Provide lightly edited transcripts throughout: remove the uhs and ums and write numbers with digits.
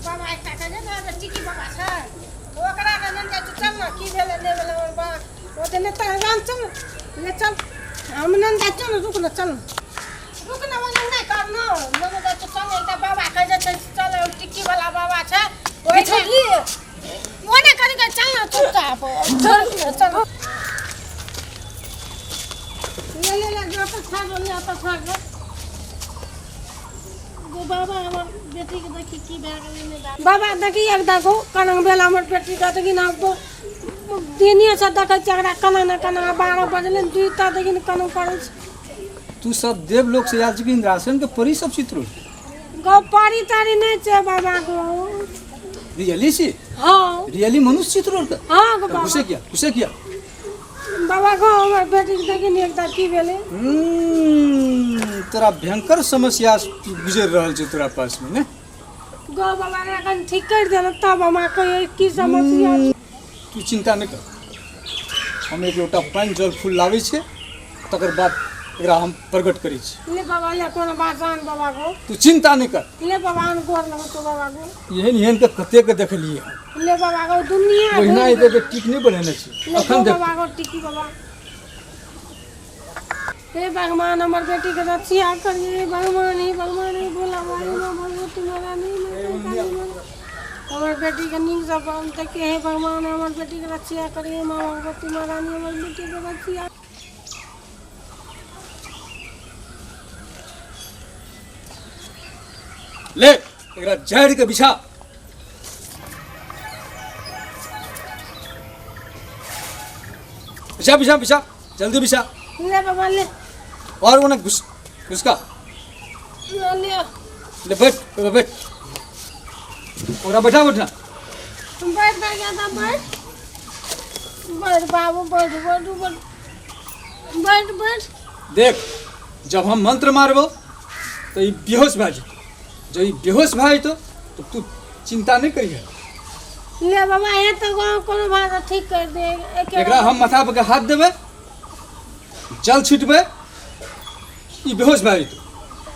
बाबा एकटा कहै ने टिकी बाबा छै ओकरा लग जाइ छै चल ने की भेलै नहि भेलै बाबा ओ तऽ नहि तऽ राम चल ले चल हम नहि जाइ चल रुक ने चल रुक ने ओना नहि कर ने नहि जाइ छै चल एकटा बाबा कहै छै चल टिक्की वाला बाबा छै ओहि ओने करि के चल ने चुपचाप चल चल ले ले ले जो तो खा ले तो खा गो बाबा हमर बेटी के देखी की भए गेलै नहि भए बाबा देखी एक देखो केना भेल हमर बेटी के देखी ना तो दिने से देखै छियै एकरा केना ने केना 12 बजलै दुईटा देखी ने केना करै छै। तू सब देवलोक से आयल छी कि इंद्रासन के परी सब छी तू? गो परी तारी नहि छै बाबा गो। रियली छी? हाँ। रियली मनुष्य छी तू? हाँ गो बाबा। घुसे किया घुसे किया? बाबा गो हमर बेटी के देखी ने एकटा की भेलै। तोरा भयंकर समस्या गुजरि रहल छै तोरा पास में ने। गो बाबा एकरा कनि ठीक करि देलक तब हमरा कहियो की समस्या छै। तू चिंता नहि कर, हम एक लोटा पानि जल फूल लाबै छियै, तकर बाद एकरा हम प्रकट करै छी। ले बाबा ले कोनो बात आन बाबा गो। तू चिंता नहि कर। ले बाबा आन गोर लगो तो बाबा गो। एहन एहन के कते के देखलियै हम। ले बाबा गो दुनिया ओहिना एते के टिक नहि बनेने छी ले अखन गो देख। बाबा गो टिकी बाबा। हे भगवान हमर बेटी के रक्षा करिए, हे भगवान, हे भगवान, हे भोला बाबा, हे माँ भगवती महारानी, माता काली माँ। हमर बेटी के नीक से बन देखे, हे भगवान हमर बेटी के रक्षा करिए, माँ भगवती महारानी हमर बेटी के रक्षा। ले एकरा झाड़ि के बिछा। बिछा बिछा बिछा जल्दी बिछा। ले बाबा ले। और वो ना घुस घुसका। ले ले। ले बैठ ले बैठ। ओकरा बैठा बैठा। तुम बैठ ना ज्यादा बैठ बैठ बाबू बैठ बैठ बैठ बैठ बैठ। देख जब हम मंत्र मारबो तो ई बेहोश भए जेतौ, जब ई बेहोश भए जेतौ तो तू चिंता नहीं करिहे। ले बाबा हे तो गाँव कोनो भाषा ठीक कर दे। एकरा हम माथा पर के हाथ देबै, जल छिटबै, ई बेहोश भए जेतौ।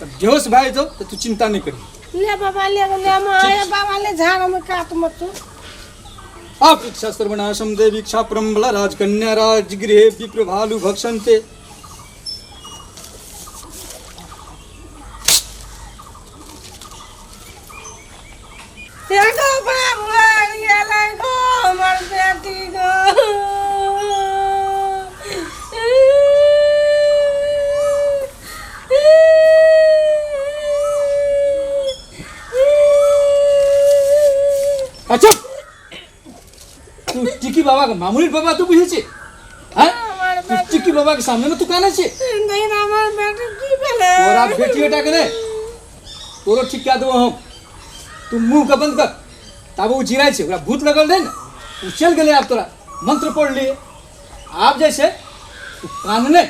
तब बेहोश भए जेतौ तो तू चिंता नहीं करिहे। ले बाबा ले ले हम आए बाबा ले झाड़ में काट मत तू। आप इच्छा सर्वनाशम देव इच्छा परम्बला राजकन्या राजगृहे विप्रभालु भक्षन्ते। एगो बाबू आबि गेलै गो हमर बेटी गो। अच्छा तू टिकी बाबा के मामूली बाबा तू बुझै छी? हैं? तू टिकी बाबा के सामने में तू कानै छी? नहीं हमर बेटी की भेलै? तोरा बेटी बेटा के नहीं तोरो ठीक कए देबो हम। तू मुंह के बंद कर। तब ओ जिराइ छै, ओकरा भूत लगल रहै ने, ओ चलि गेलै। आब तोरा मंत्र पढ़ लिए, आब जे छै तू कानने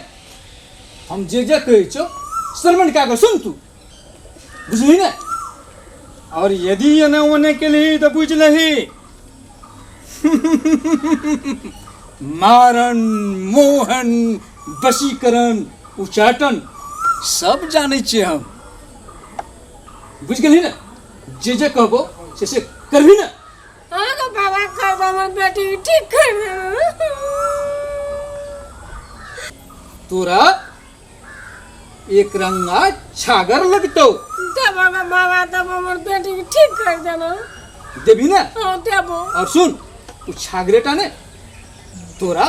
हम जे जे कहै छौ श्रवण कए कऽ सुन, तू बुझली ने? और यदि एने ओने के लिए तो बुझ लही मारन मोहन वशीकरण उच्चाटन सब जानै छियै हम, बुझि गेलही ने? जे जे कहबो से से करबही ने? हाँ गो बाबा कर हमर बेटी के ठीक कर दे। तोरा एक रंगा छागर लगतौ। दे बाबा बाबा तब हमर बेटी के ठीक कर देना। देबी ने? हाँ देबो। और सुन उ छागरेटा ने तोरा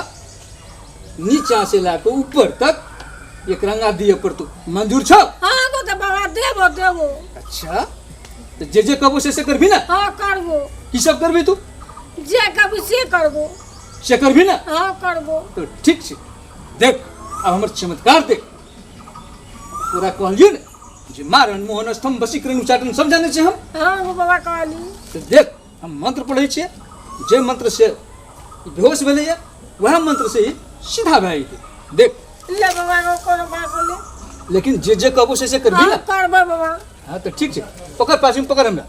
नीचा से लाके ऊपर तक एक रंगा दिए पड़तो, मंजूर छौ? हाँ गो तो बाबा देबो देबो। अच्छा तो जे जे कहबो से से करबी ना? हाँ करबो। की सब करबी तू? जे कहबी से करबो। से करबी ना? हाँ करबो। तो ठीक छै, देख अब हमर चमत्कार देख। तोरा कहलियो ने जे मारन मोहन स्तंभ वशीकरण उच्चाटन सब जानै छै हम। हाँ गो बाबा कहली। तो देख हम मंत्र पढ़ै छियै, जे मंत्र से ई बेहोश भेलैया वएह मंत्र से ई सीधा भए जेतै। देख ले बाबा गो कोनो बात ले। लेकिन जे जे कहबो से से करबी हाँ ना? करबो बाबा। हाँ तो ठीक छै, पकड़ पाछू में पकड़, हमरा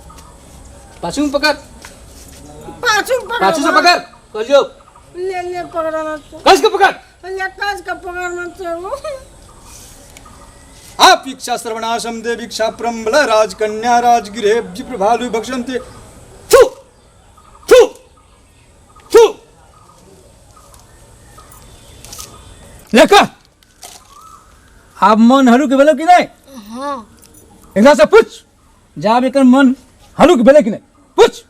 पाछू में पकड़। पाछू में पकड़ पाछू से पकड़ कहलियो। ले ले पकड़ ना तू। कस के पकड़। ले कस के पकड़ने छौ। आपिक्षा सर्वनाशम देवीक्षा प्रम्बल राजकन्या राजगृहे जिप्रभालु भक्षन्ते। थू थू थू। लेखा आब मन हलुक भेलो कि नहि? हाँ। एकरा से पूछ जाब एकर मन हलुक भेलै कि नहि, पूछ।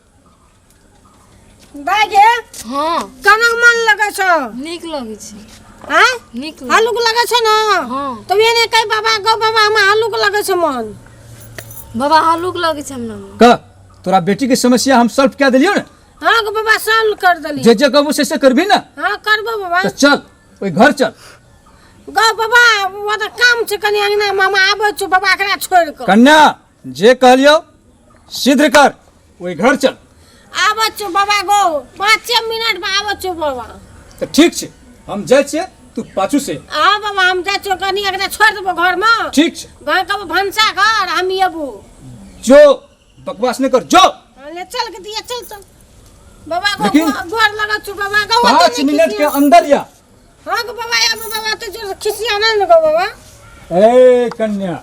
दाइ गे। हाँ। केना मन लगै छौ? नीक लगै छै। आँय? नीक। हलुक लगै छौ ने? हाँ। तब एने कहि बाबा, गौ बाबा, हमरा हलुक लगै छौ मन। बाबा, हलुक लगै छै हमरा मन। कह, तोरा बेटी के समस्या हम सॉल्व कए देलियौ ने? हाँ गो बाबा, सॉल्व कर देली। जे जे कहबो से से करबी ने? हाँ, करबो बाबा। तऽ चल, ओहि घर चल। गौ बाबा, ओ तऽ काम छै कनि अंगना, मामा आबै छौ बाबा, एकरा छोड़ि कऽ। कन्या, जे कहलियौ शीघ्र कर, ओहि घर चल। आबै छौ बाबा गो, 5 मिनट में आबै छौ बाबा। तऽ ठीक छै, हम जाइ छियै, तू पाछू से। हाँ बाबा, हम जाइ छियौ, कनि एकरा छोड़ि देबो घरमे। ठीक छै। घर के भनसा घर, हम एबो। जो, बकवास नहीं कर, जो। हाँ, ले चल के दिया, चल चल बाबा गो। लेकिन गोर लगत छौ बाबा गो। 5 मिनट के अंदर या। हाँ गो बाबा, या बाबा, तो जोर से खिसिया नहीं न गो बाबा। ए कन्या,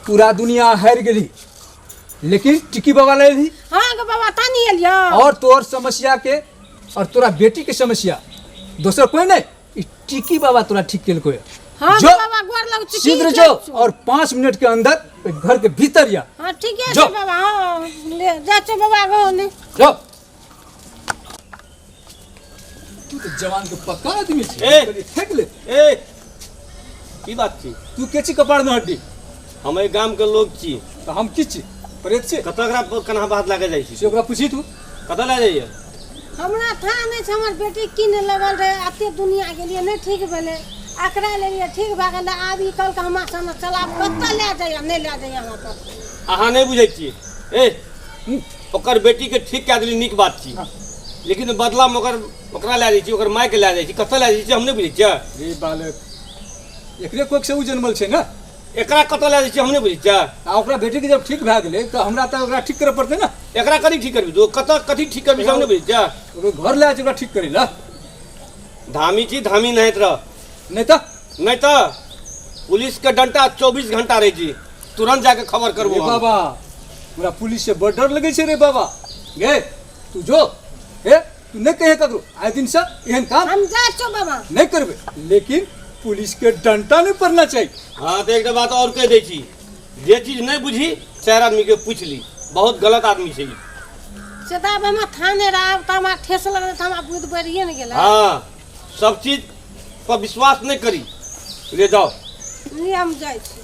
पूरा दुनिया हारि गेली, लेकिन टिकी बाबा ले ली। हाँ गो बाबा, तानी एलियो। और तोर समस्या के और तोरा बेटी के समस्या दोसर कोई नहीं, ई टिकी बाबा तोरा ठीक केलको ये। हाँ जो गो बाबा, गोर लग छी। शीघ्र जो और 5 मिनट के अंदर ओहि घर के भीतर या। हाँ, ठीक है। जो। बाबा, हाँ, ले जा छौ बाबा गो ने। जो, तू तो जवान के पक्का आदमी छी। ए! कहलियै, फेंक ले। ए, की बात छी? तू के छी कपार में हड्डी? हम एहि गाम के लोग छी। तऽ हम की छी, प्रेत छी? कतऽ एकरा कन्हा बात लए कऽ जाइ छी? से ओकरा पूछी तू। कतऽ लए जाइए? हमरा था नहि छै, हमर बेटी की नहि लगल रहै, एते दुनिया गेलियै, नहि ठीक भेलै, एकरा लेलियै, ठीक भए गेलै। आब ई कहलकै हमरा संगे चल, आब कतऽ लए जाइए, नहि लए जाइए हमरा पर। अहाँ नहि बुझै छियै। ए, ओकर बेटीके ठीक कए देली, नीक बात छी, लेकिन बदलामे ओकर ओकरा लए जाइ छी, ओकर मायके लए जाइ छी, कतऽ लए जाइ छी, हम नहि बुझै छियै। रे बालक, एकरे कोख से उ जनमल छै ने। एकरा कतऽ लए जाइ छी, हम नहि बुझै छियै। आ ओकरा बेटीके जब ठीक भए गेलै तऽ हमरा तऽ ओकरा ठीक करऽ पड़तै ने। एकरा कथी ठीक करबी तू? कतऽ कथी ठीक करबी से हम नहि बुझै छियै। ओकरो घर लए जाइ छै ओकरा ठीक करै लए। धामी छी, धामी नहाइत रह। नहि तऽ? नहि तऽ पुलिसके डंटा 24 घंटा रहै छी, तुरंत जाके खबर करबो रे हम। बाबा, हमरा पुलिस से बड़ डर लगै छै रे बाबा। गे तू जो, हे तू नहि कहे ककरो, आइ दिन से एहन काम हम जाइ छौ बाबा। नहि करबै, लेकिन पुलिस के डंटा नहीं पड़ना चाहिए। हाँ, तऽ एकटा बात आओर कहि दै छी, जे चीज नहि बुझी 4 आदमीके पूछि ली, बहुत गलत आदमी छै ई। से तऽ आब हमरा थाने रहब तऽ हमरा ठेस लगलै तऽ हमरा बुद्धि बढ़िए ने गेलै। हाँ, सब चीज पर विश्वास नहि करी। ले जाओ। ले, हम जाइ छी।